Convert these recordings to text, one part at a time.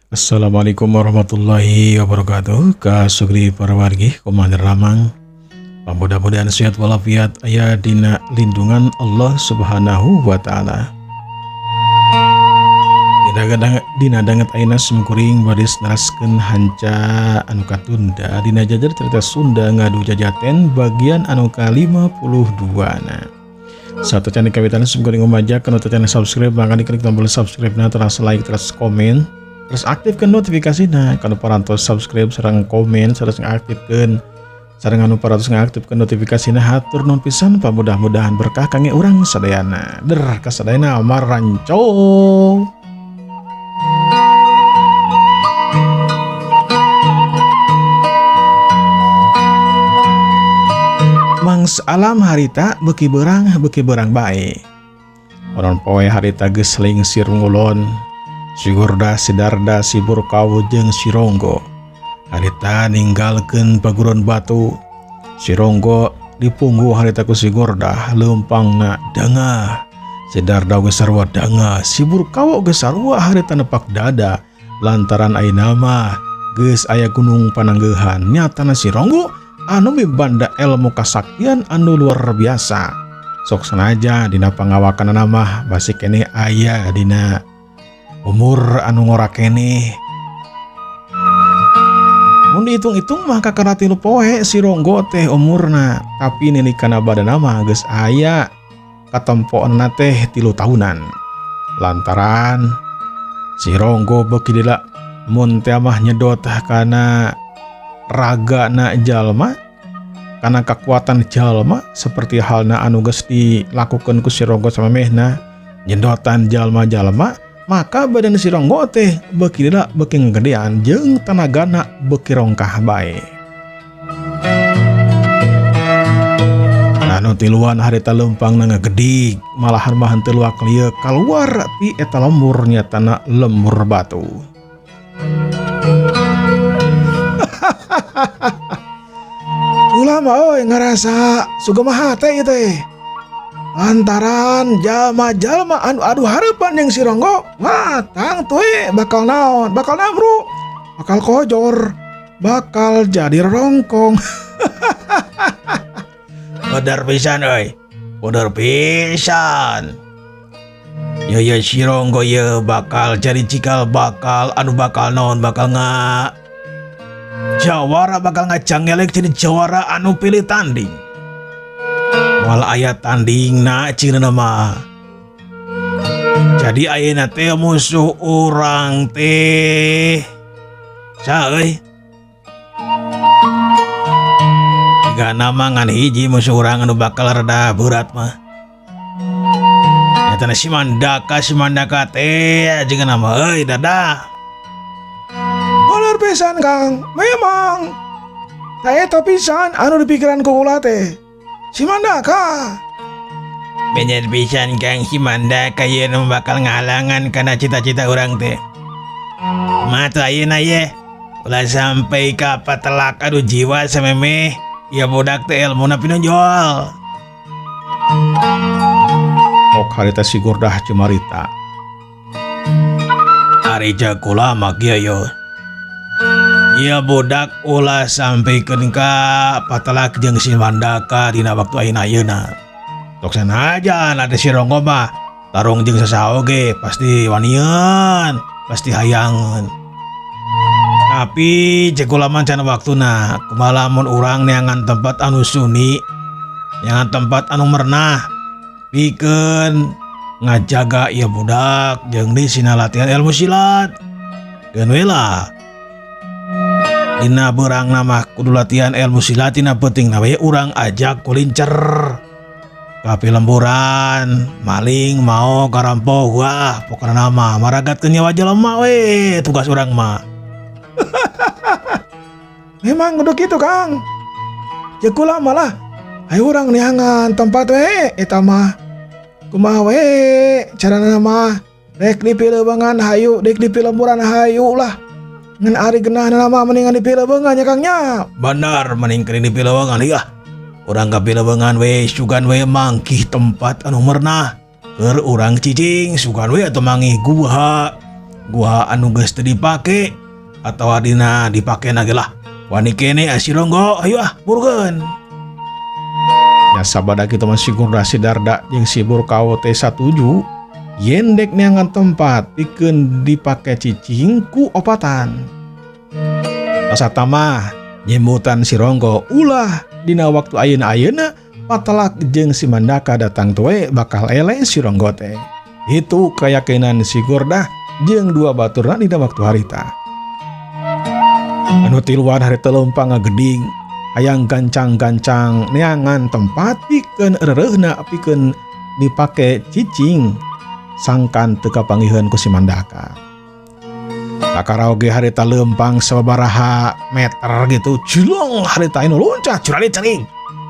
Assalamualaikum warahmatullahi wabarakatuh. Ka sugri para wargi Komander Ramang. Mudah-mudahan sehat walafiat aya dina lindungan Allah Subhanahu wa taala. Dina danget ayeuna simkuring baris neraskeun hanca anu katunda dina jajar cerita Sunda ngadu jajaten bagian anu ka-52 na. Satu channel kawitan simkuring umajak kana channel subscribe maka diklik tombol subscribe na terus like terus komen terus aktifkan notifikasi nah kalau parantos subscribe sareng komen sareng aktifkan sareng anu parantos ngaktifkan notifikasi nah hatur nuhun pisan pamudah-mudahan berkah kangge urang sadayana der kasadayana maranco. Mangs alam harita beuki berang bae. Oron poe harita geus lingsir ngulon. Si Gurda, si Darda, si Burkawo jeung si Ronggo. Harita ninggalkeun paguron batu. Si Ronggo dipunggu harita ku si Gurda leumpangna dangah. Si Darda geus sarua dangah, si Burkawo geus sarua harita nepak dada lantaran ayeuna mah geus aya gunung pananggeuhan nyatana si Ronggo anu mibanda ilmu kasaktian anu luar biasa. Sok sanaja dina pangawakanana mah basi keneh aya dina umur anu ngora keneh. Mun dihitung-hitung mah kakara 3 poe si Ronggo teh umurna, tapi nini kana badana mah geus aya katempoanna teh 3 tahunan. Lantaran si Ronggo beuki lila mun teh mah nyedot kana ragana jalma, kana kekuatan jalma seperti halna anu geus dilakukeun ku si Ronggo samemehna nyedotan jalma-jalma. Maka badan si Ronggo teh beuki lila beuki ngegedean jeung tanagana beuki rongkah bae. Anu tiluan harita leumpangna ngagedig malahan mah henteu luak lieu kaluar ti eta lemur nyatana lemur batu. Ulah mah euy ngarasa suga mah hate ieu teh. Lantaran jalma-jalma anu adu harapan yang si Ronggo matang tuh bakal naon, bakal namru, bakal kojor, bakal jadi rongkong. Bener pisan euy, bener pisan. Ye ye si Ronggo ye bakal jadi cikal bakal anu bakal naon, bakal nga jawara, bakal ngajangelek jadi jawara anu pilih tanding. Moal aya tandingna cina mah. Jadi ayeuna teh musuh urang teh saha euy? Jigana mah ngan hiji musuh urang anu bakal rada berat mah. Nyatana si Mandaka, si Mandaka teh jigana mah euy dadah. Bener pisan Kang, memang. Saeta pisan anu dipikiran ku kula teh. Si Mandaka. Bener pisan Kang, si Mandaka ieu nu bakal ngahalangan kana cita-cita urang teh. Mah tuh ayeuna ye. Ulah sampai ka patelak anu jiwa samemeh ya budak teh ilmuna pinonjol. Ok harita si Gurdah cumarita. Ari jakula mah kieu yo. Ya budak ulah sampaikan ka patelak jeung si Mandaka dina waktu ayeuna ayeuna. Tok sanajan ada si Ronggo mah tarung jeung sasaha oge pasti wanian, pasti hayangeun. Tapi jeung kula mah can waktuna, kumaha lamun urang neangan tempat anu suni, neangan tempat anu merenah, pikeun ngajaga ieu budak jeung di sina latihan ilmu silat. Geun we lah. Dina beurang mah kudu latihan ilmu silat dina peutingna we urang ajak kulincer ka pilemburan, maling mau karampok, wah pokona mah maragatkeun nyawa jelema we tugas urang mah. Memang kudu kitu Kang. Jeung kula malah hayu urang neangan tempat we eta mah. Kumaha we carana mah rek di pilebangan hayu, rek di pilemburan hayu lah. Ngan ari genah nama mendingan di pilebengan ya Kang nya. Benar, mending di pilebengan iya. Urang ka pilebengan we sugan we mangkih tempat anu merenah. Keur urang cicing sugan we atuh mangih guha. Gua anu geus teu dipake atawa dina dipake na ge lah wani keneh si Ronggo hayu ah burukeun. Nya sabada kitu mah si Gurda si Darda jeung si Burkau teh satuju yen dek neangan tempat pikeun dipake cicing ku opatan. Asa mah nyemutan si Ronggo ulah dina waktu ayeuna-ayeuna patelak jeung si Mandaka datang tue bakal eleh si Ronggo teh. Itu keyakinan si Gurdah jeung dua baturna dina waktu harita. Anu tiluan harita leumpang ngageding hayang gancang-gancang neangan tempat pikeun reureuhna pikeun dipake cicing sangkan teu kapanggiheun ku si Mandaka. Kakara oge harita leumpang sababaraha meter gitu cilong harita anu loncat curalit cering.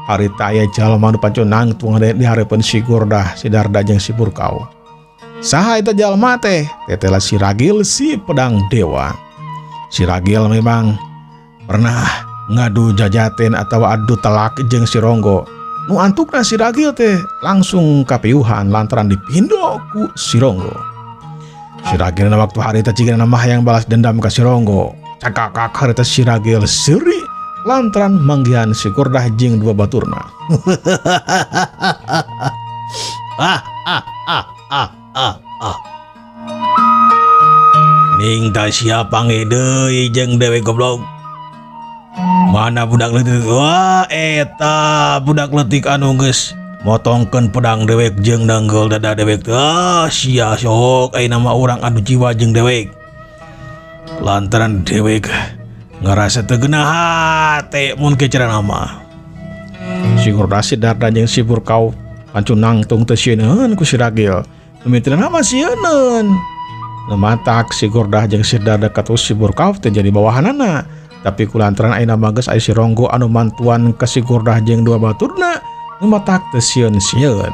Harita aya jalma nu pancun nangtung di hareupeun si Gurdah si Darda jeung si Burkau. Saha eta jalma teh? Tetela si Ragil si pedang dewa. Si Ragil memang pernah ngadu jajaten atau adu telak jeung si Ronggo. Nu antukna si Ragil teh langsung kapiuhan lantaran dipindo ku si Ronggo. Si Ragil na waktu harita cigana mah yang balas dendam ka si Ronggo. Cakakak harita si Ragil seuri lantaran manggihan si Gurdah jeung dua baturna. Ah ah ah ah ah ah. Ning ta sia panggih deui jeung dewek goblok. Mana budak leutik? Wah eta budak leutik anu geus motongkeun pedang dewek jeung nanggel dada dewek. Ah sia sok ayeuna mah urang adu jiwa jeung dewek. Lantaran dewek ngarasa teu geunah hate mun kecerana mah. Si Gurdah si Darda jeung si Burkau pancun nangtung teu sieuneun ku si Ragil. Mimitina mah sieuneun. Nu matak si Gurdah jeung si Darda katu si Burkau teh jadi bawahanana. Tapi kulantaran ayeuna mah geus aya si Ronggo anu mantuan ka si Gurdah jeung dua baturna nu matak teu sieun-sieun.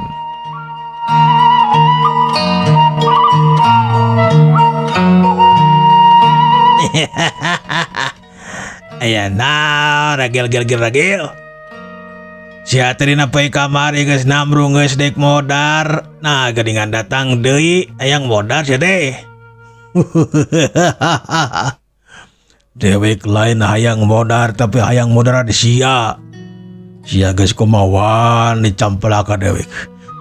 Aya naon Ragil gil gil Ragil. Sia teh dina poe kamari geus namrung geus dek modar. Nah geuningan datang deui hayang modar sia teh. Dewek lain hayang modar tapi hayang modar di sia. Sia geus kumawan dicampelak ka dewek.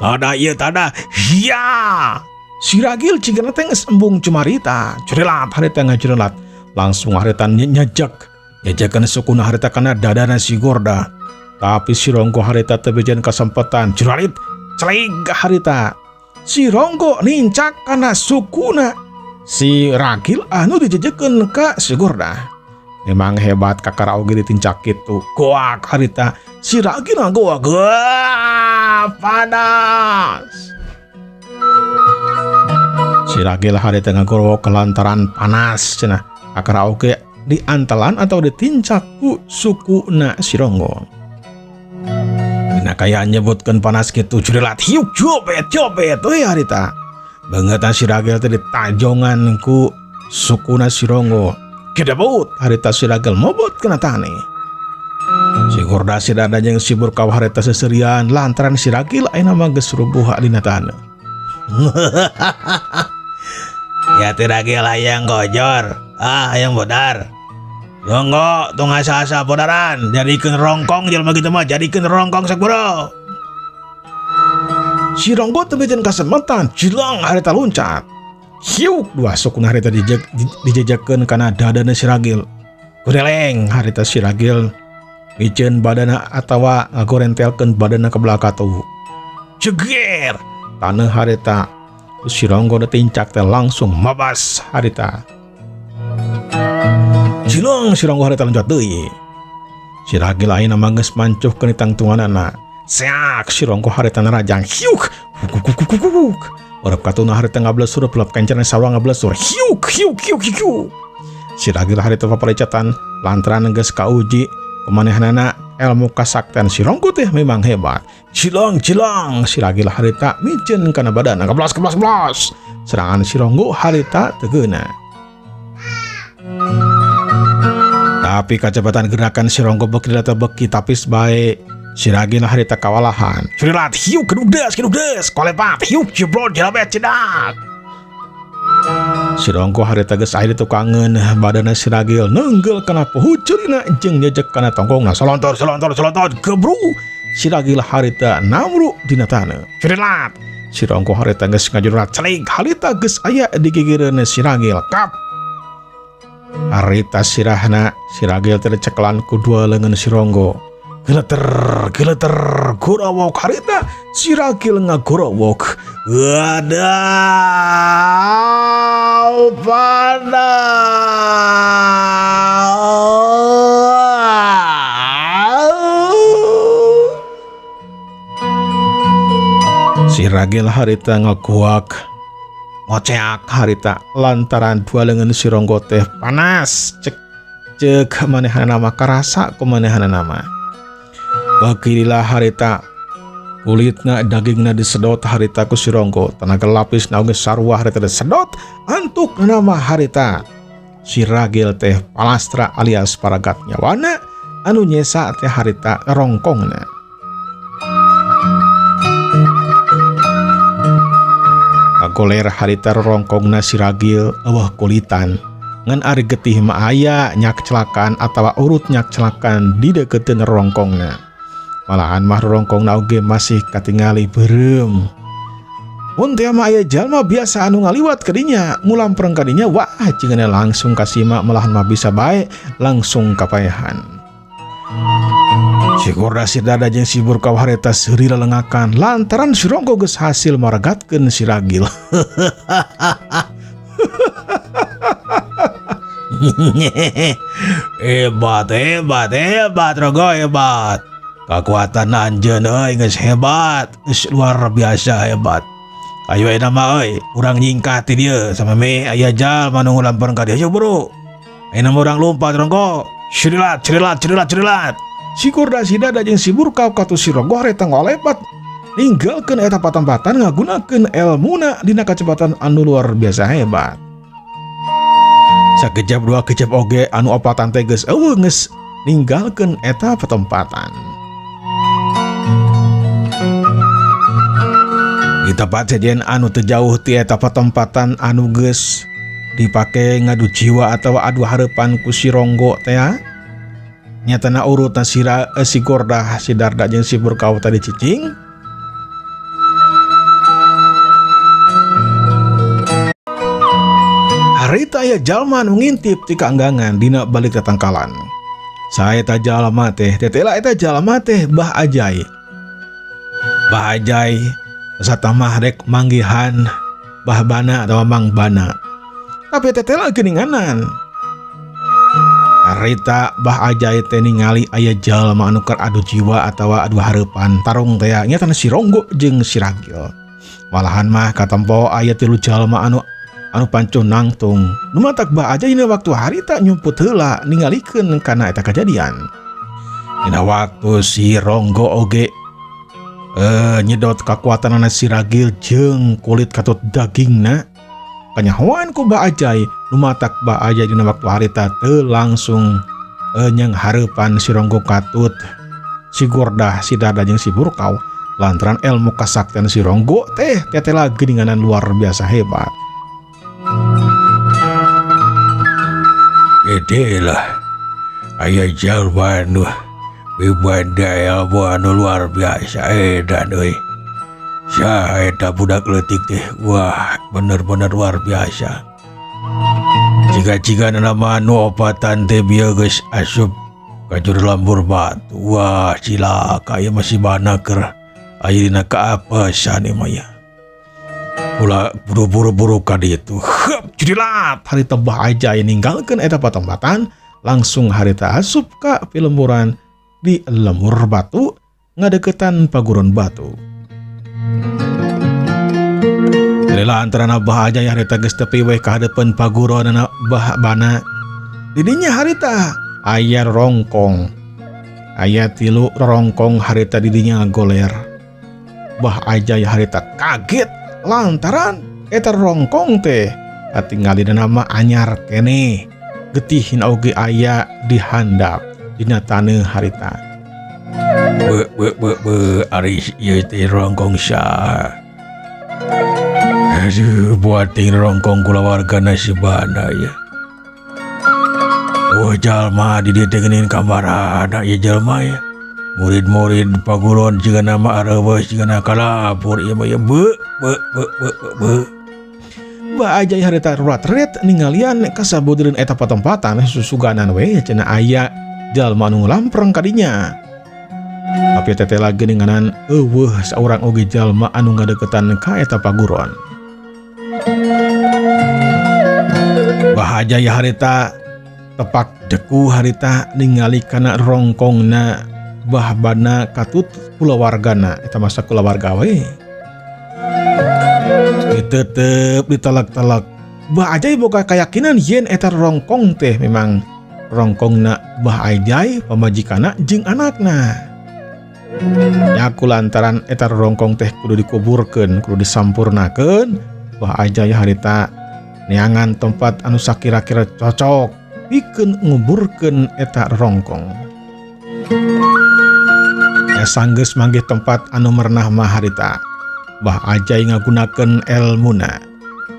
Tada ieu tada. Sia. Si Ragil cigana teh geus embung cumarita. Curilat harita ngajurelat. Langsung harita nyejek. Nyejekeun sukuna harita kana dadana si Gurdah. Tapi si Ronggo harita teu bejen kasempatan. Curalit celeg harita. Si Ronggo nincak kana sukuna. Si Ragil anu dijejekeun ka si Gurdah. Memang hebat kakara oge ditincak kitu. Goak harita. Si Ragil goak. Wah, panas. Si Ragil harita ngagorowok kelantaran panas cenah. Kakara oge diantelan atau ditincak ku sukuna si Ronggo. Dina kaya nyebutkeun panas kitu curilat hiuk cobet cobet euy harita. Bangetan si Ragil teh ditajongan ku sukuna si Ronggo. Gedebut harita si Ragil mobot kana taneuh. Si Gurdah si Darda jeung si Burkau harita seserian lantaran si Ragil ayeuna mah geus rubuh dina taneuh. Ya teh Ragil hayang gojor, ah hayang bodar. Ronggo tong asa-asa bodaran, jadikeun rongkong jelema kitu mah, jadikeun rongkong sakboro. Si Ronggo teu bejen kasemetan, jilang harita loncat. Hiuk dua sukuna harita dijejekeun kana dadana si Ragil. Goreleng harita si Ragil miceun badana atawa ngagorentelkeun badana ka belaka tuh. Jeger taneuh harita. Si Ronggo nu tincak teh langsung mabas harita. Jilong si Ronggo harita loncat deui. Si Ragil ayeuna mah geus mancuhkeun ditangtunganana. Seak si Ronggo harita narajang. Hiuk huk. Urep katuna harita ngablesur pelap kencerna sawang ngablesur. Hiuk hiuk hiuk hiuk. Si Ragil harita papalecatan lantaran geus kauji kumanehanana ilmu kasaktian si Ronggo teh memang hebat. Cilong cilong si Ragil harita miceun kana badana keblas keblas keblas. Serangan si Ronggo harita teu geuna. Tapi kecepatan gerakan si Ronggo beuki data beuki tapis bae. Si Ragil harita kawalahan. Curilat hiuk kedugdes kedugdes kolepat hiuk jeblot jelabet cedak. Si Ronggo harita geus aya di tukangeun badanna si Ragil nenggel kana puhuceurina jeung nyejek kana tongkongna solontor solontor solontor gebru si Ragil harita namru dina taneuh. Cirilat si Ronggo harita geus ngajurna celik harita geus aya di gigireun si Ragil kap. Harita sirahna si Ragil teh ceklan ku dua leungeun si Ronggo. Geleter geleter gorowok harita si Ragil ngagorowok. Wadaw padaw. Si Ragil harita ngaguak ngoceak harita lantaran dua leungeun si Ronggo teh panas cek cek manehana mah karasa ku manehana mah. Bagirilah harita kulitna dagingna disedot harita ku si Ronggo, tenaga lapis na oge sarua harita disedot antuk nama harita si Ragil teh palastra alias paragat nyawana anu nyesa teh harita rongkongna. Kagoler harita rongkongna si Ragil eueuh kulitan ngan ari getih mah aya nyak celakaan atawa urut nyak celakaan di deketeun rongkongna. Malahan mah rongkongna oge masih katingali beureum. Mun teh mah aya jalma biasa anu ngaliwat kadinya, ngulampreng kadinya, wah cingana langsung kasima malahan mah bisa bae langsung kapaehan. Si Gorda si Dada jeung si Burkau harita seuri lelengakan lantaran si Ronggo geus hasil maragatkeun si Ragil. Hebat hebat hebat Ronggo hebat. Kekuatan anjeun euy geus hebat, geus luar biasa hebat. Ayo ayeuna mah euy, urang nyingkah ti dieu sameme aya jalma nu ngulampeun ka dieu. Ayo bro. Ayeuna mah urang lumpat Ronggo. Cirilat cirilat cirilat cirilat. Si Gorda si Dada jeung si Burkau katu si Ronggo harita ngolepat ninggalkeun eta patempatan ngagunakeun elmuna dina kacepatan anu luar biasa hebat. Sakejap dua kejap oge anu opatan teh geus eueuh geus ninggalkeun eta patempatan. Di tempat sejen anu teu jauh ti eta patempatan anu geus dipake ngadu jiwa atawa adu hareupan ku si Ronggo teh nyatana urutna si Gorda si Darda jeung si Burkau tadi cicing. Harita aya jalma anu ngintip ti kaanggangan dina balik tatangkalan. Saeta jalma teh tetela eta jalma teh Bah Ajai. Bah Ajai satamah rek manggihan Bah Bana atau Mang Bana. Tapi tetela geuninganan. Harita Bah Ajai teh ningali aya jalma anu keur adu jiwa atawa adu hareupan tarung teh nyatana si Ronggo jeung si Ragil. Malahan mah katempo aya tilu jalma anu pancuh nangtung. Nu matak Bah Ajai dina waktu harita nyumput heula ningalikeun kana eta kajadian. Dina waktu si Ronggo oge nyedot kakuatanana si Ragil jeung kulit katut dagingna kanyahoan ku Bah Ajai. Nu matak Bah Ajai dina waktu harita teu langsung nyang hareupan si Ronggo katut si Gorda si Dada jeung si Burkau lantaran ilmu kasaktian si Ronggo teh tetela geuninganan luar biasa hebat. Edelah aya jalma anu mibanda ilmu anu luar biasa edan euy. Saha eta budak leutik teh, wah bener-bener luar biasa. Jika-jika nama anu opatan teh bieu geus asup ka juru lembur batu. Wah cilaka ieu masih bana keur ayeuna kaapesan ieu mah ya. Ulah buru-buru ka ditu. Heup cirilat harita Bah Ajai ninggalkeun eta patempatan langsung harita asup ka pilemburan di lembur batu ngadeukeutan paguron batu. Lila antara Bah Ajai harita geus tepi we ka hareupeun paguron Bah Bana. Didinya harita aya rongkong. Aya tilu rongkong harita didinya ngagoler. Bah Ajai harita kaget lantaran eta rongkong teh katingalina nama anyar keneh. Getihin oge aya di handap dina taneuh harita. Be be be be ari ieu teh rongkong saha? Aduh, buating rongkong kulawargana si Bana ya. Oh jalma di dieu teh geuning kamarana ieu jalma ya. Murid-murid paguron jiga nama areuweus jiga kalapur ieu mah ya be be be be be. Bah Ajai harita rurat-ret ningalian kasabudereun eta patempatan susuganan we cenah aya jalma anu lampreng kadinya. Tapi teteh lagi ninganan eueuh saurang oge jalma anu ngadeukeutan ka eta paguron. Bah Ajai harita tepak deku harita ningali kana rongkongna Bah Bana katut kulawargana eta masa kulawarga we. Ditetep ditalak-talak. Bah Ajai boga keyakinan yen eta rongkong teh memang rongkongna Bah Ajai pamajikanna jeung anakna. Nyaku lantaran eta rongkong teh kudu dikuburkeun, kudu disampurnakeun. Bah Ajai harita neangan tempat anu sakira-kira cocok pikeun nguburkeun eta rongkong. Ya sanggeus manggih tempat anu merenah mah harita. Bah Ajai ngagunakeun elmuna,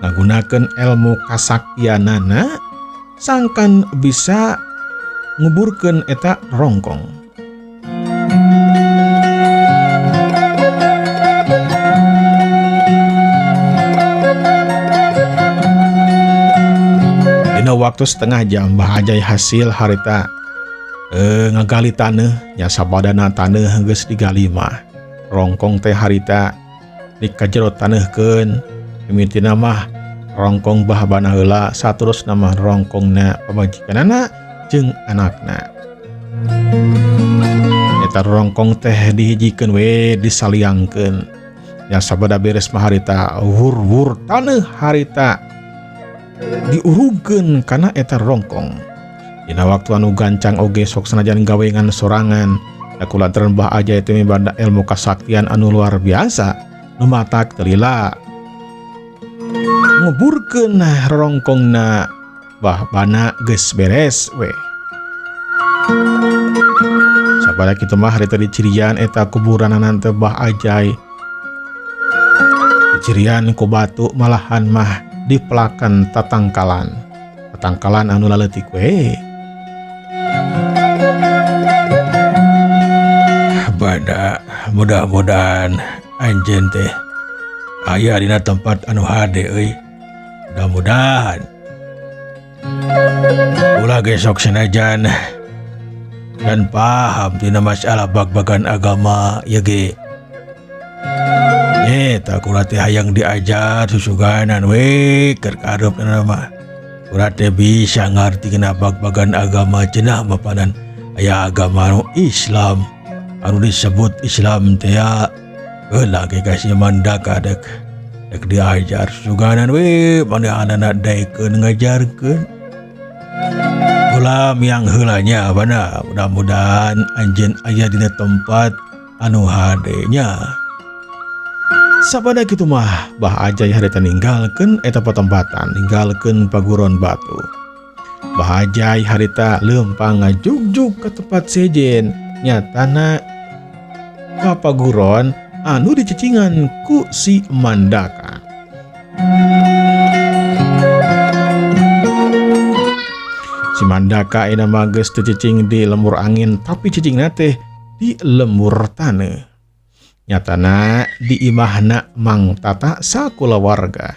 ngagunakeun ilmu kasaktianana sangkan bisa nguburkeun eta rongkong. Dina waktu setengah jam Bah Ajai hasil harita ngagali taneuh, nya sabadana taneuh geus digali mah. Rongkong teh harita dikajero taneuhkeun, mimitina mah rongkong Bah Bana heula, saterusna mah rongkongna pamajikanana jeung anakna. Eta rongkong teh dihijikeun we, disaliangkeun. Nya sabada beres mah harita wur-wur taneuh harita diurugkeun kana eta rongkong. Dina waktu anu gancang oge sok sanajan gawe ngan sorangan, da kulantaran Bah Ajai teh mibanda ilmu kasaktian anu luar biasa, nu matak teu lila nguburkeun rongkongna Bah Bana geus beres we. Sabada kitu mah harita dicirian eta kuburanana teh Bah Ajai. Dicirian ku batu malahan mah dipelakan tatangkalan. Tatangkalan anu laleutik we. Bada mudah-mudahan anjeun teh aya dina tempat anu hade euy. Mudah-mudahan ulah gesok sanajan dan paham dina masalah bag-bagan agama ieu ge. Eta kula teh hayang diajar susuganan we keur kareupna mah. Kula teh bisa ngarti kana bag-bagan agama cenah mapanan aya agama anu Islam anu disebut Islam teh ya. Heula ge ka si Mandaka dek dek diajar susuganan we manehanana daekeun ngajarkeun. Ulah miang heula nya bana, mudah-mudahan anjeun aya dina tempat anu hade nya. Sabada kitu mah Bah Ajai harita ninggalkeun eta patempatan, ninggalkeun paguron batu. Bah Ajai harita leumpang ngajugjug ka tempat sejen, nyatana ka paguron anu dicecingan ku si Mandaka. Si Mandaka ayeuna mah geus teu cicing di lembur angin, tapi cicingna teh di lembur taneuh. Nyatana di imahna Mang Tata sakulawarga.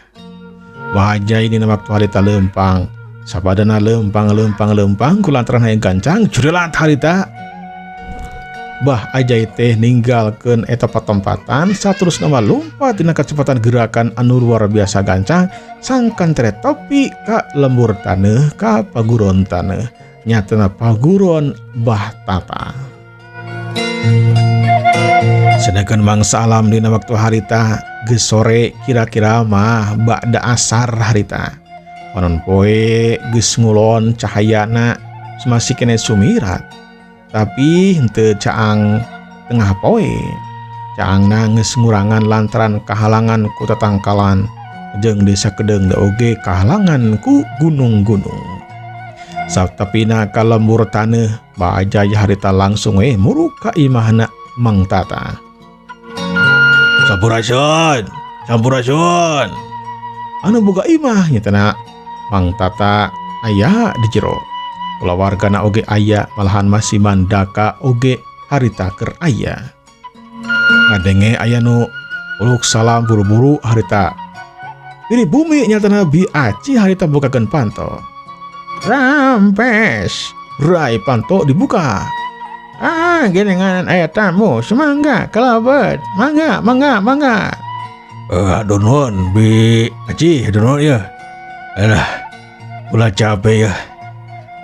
Bah Ajai dina waktu harita leumpang, sabadana leumpang leumpang leumpang kulantaran hayang gancang jurelat harita. Bah Ajai teh ninggalkeun eta patempatan saterusna mah lumpat dina kecepatan gerakan anu luar biasa gancang sangkan tere topi ka lembur taneuh ka paguron taneuh. Nyatana paguron Bah Tata. Sedangkan mangsa alam dina waktu harita geus sore kira-kira mah ba'da asar harita. Panon poe geus ngulon cahayana masih kene sumirat. Tapi henteu caang tengah poe. Caangna geus ngurangan lantaran kahalangan ku tatangkalan jeung desa kedeung da oge kahalangan ku gunung-gunung. Satapina ka lembur taneuh, Bah Ajai harita langsung we muruk ka imahna Mang Tata. Sampurasun, sampurasun. Anu boga imah nyatana Mang Tata aya di jero. Kulawargana oge aya, malahan masih Mandaka oge harita keur aya. Ngadenge aya nu uluk salam buru-buru harita. Diri bumi nyatana Bi Aci harita bukakeun panto. Rampes, rai panto dibuka. Ah, geningan aya tamu, semangga kalabet, mangga, mangga, mangga. Aduh nuhun Bi Aci, aduh nuhun ya. Alah, ulah capek ya.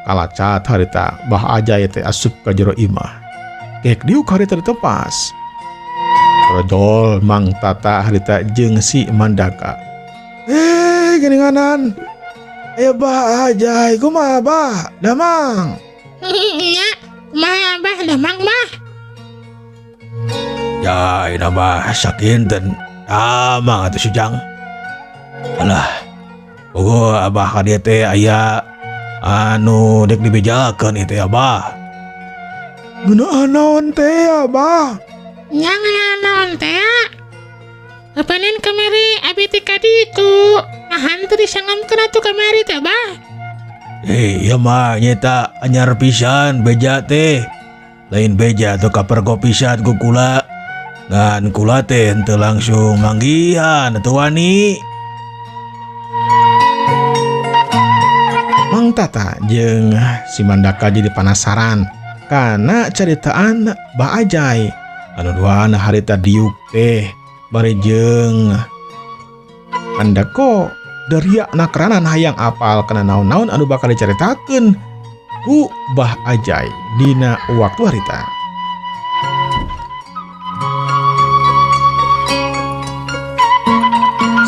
Kalacat harita Bah Ajay teh asup ka jero imah. Gek diuk harita ditepas. Rojol Mang Tata harita jeung si Mandaka. Geninganan. Aya Bah Ajay, kumaha Bah? Damang. Nya, kumaha Bah? Damang Bah. Ya, ini mah sakinten. Damang atuh si Jang. Alah, pogo abah ka dieu teh aya anu dek dibejakeun ieu teh abah. Ngeunaan naon teh abah? Nya ngeunaan naon teh? Apanan kamari abi teh ka ditu. Nahan teu disangamkeun atuh kamari teh abah. Ieu mah nyeta anyar pisan beja teh. Lain beja atuh kapergo pisan ku kula. Ngan kula teh henteu langsung manggihan atuh wani. Mang Tata jeung si Mandaka jadi penasaran kana caritaan Bah Ajay. Anu duaan harita diuk teh bari jeung Mandako deria nakranan hayang apal kana naon-naon anu bakal dicaritakeun ku Bah Ajay dina waktu harita.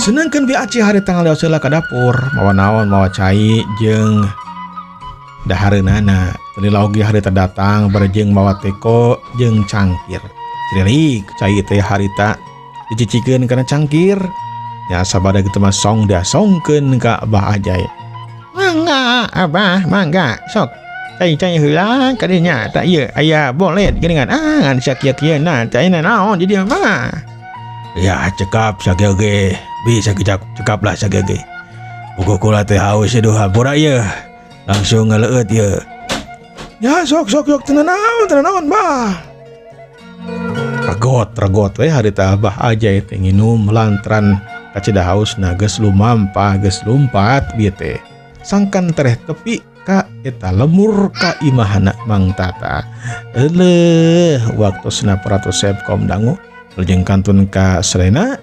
Senengkeun Bi Aci harita ngaleos heula ka dapur, mawa naon mawa cai jeung dahareunana. Teu lila oge harita datang bari jeung mawa teko jeung cangkir. Cirilik cai teh harita dicicikeun kana cangkir. Nya sabada kitu mah song dasongkeun ka Bah Ajay. Mangga Abah, mangga sok. Cai-cai heula ka dinya tak ieu aya bolet geuningan. Ah, ngan sakieu-kieuna teh ayeuna naon di dieu mah. Ya cekap sakieu ge. Bisa cekap lah sakieu ge. Buku kula teh haus aduh hampura ieu. Langsung ngaleueut ieu. Ya sok sok sok teu naon teu naon Bah. Regot regot we harita Bah Ajay teh nginum lantaran kacida hausna geus lumampah geus lumpat bieu teh. Sangkan tereh tepi ka eta lemur ka imahana Mang Tata. Eleuh waktosna Pratu Sepkom dangu lejeng kantun ka Serena.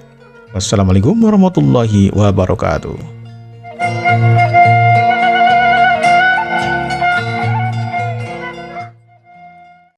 Wassalamualaikum warahmatullahi wabarakatuh.